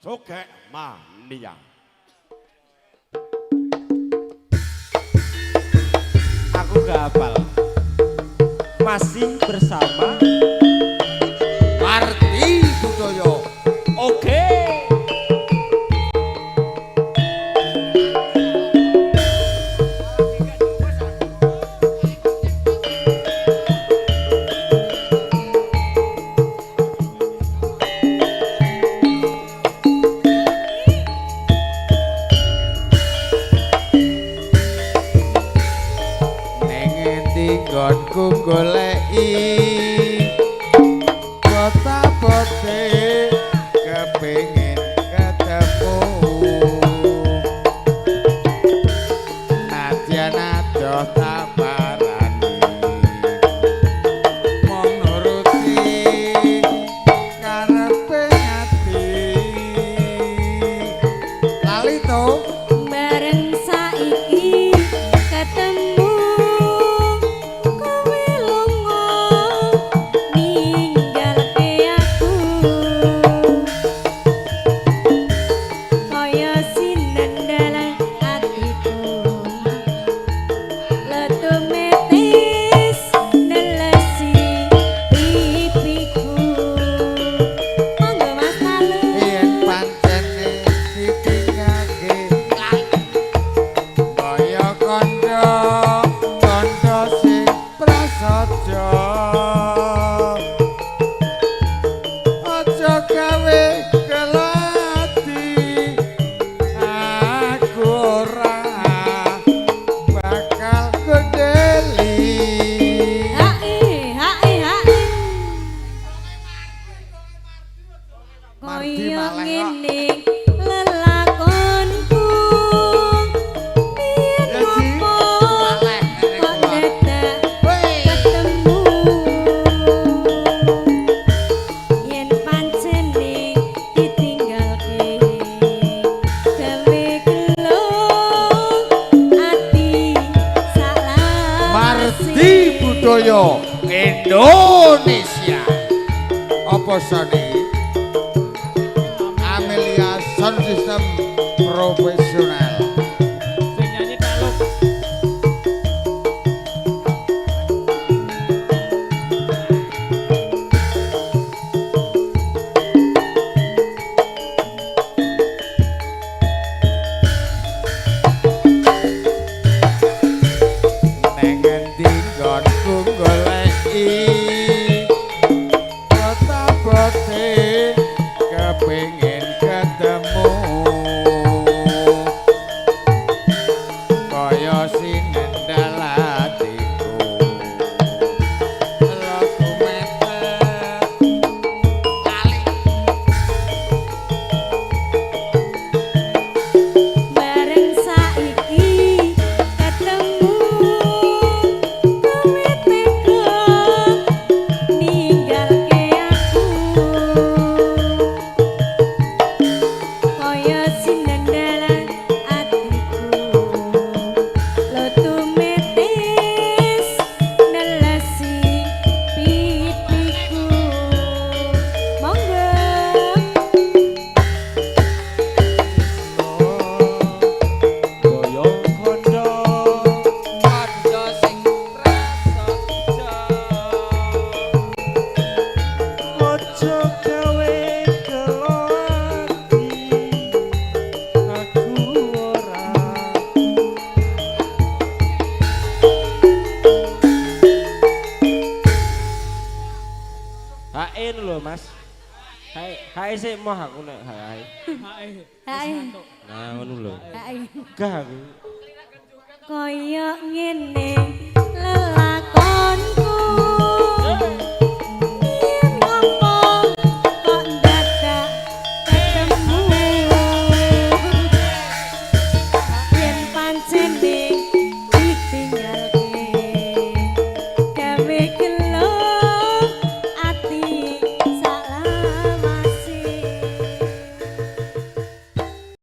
Sogek Mania. Aku gak hafal. Masih bersama Mardi Budoyo. Oke. Neng endi nggonku goleki kota-bote kepengin ketemu. Nadyan adoh tak parani mung nuruti karepe ati. Lali to. Bareng saiki ketemu kowe lunga ninggalke aku kaya sinendalan atiku letumetis nelesi pipiku. Monggo Mas Lalu. Yen pancene ditinggalke kaya kandha kandha sing prasaja, aja gawe gelati, aku ora bakal gondeli. Hae hae hae. Mardi Kaya maleh kok. ngene lelakonku biyen Ya, Ji. ngopo Maleh ngene kok kok. dadak Woi. ketemu yen pancene ditinggalke gawe gelo ati salah. Mardi Budoyo Indonesia. Apa sane? Amelia Sound System profesional. Sing nyanyi Kaluk. Neng endi nggonku goleki kota-bote kepengin ketemu kaya sinendal atiku lagu metet lali. Bareng saiki ketemu kowe tega ninggalke aku kaya sinendalan atiku letumetis nelesi pipiku. Monggo. Boyong kondo. Kandha sing prasaja. Ojo gawe gelo ati. Aku ora. HE lho Mas. HE HE sik moh aku nek HE. Hae Nah ngono lho. hae. Gah aku. Kaya ngene.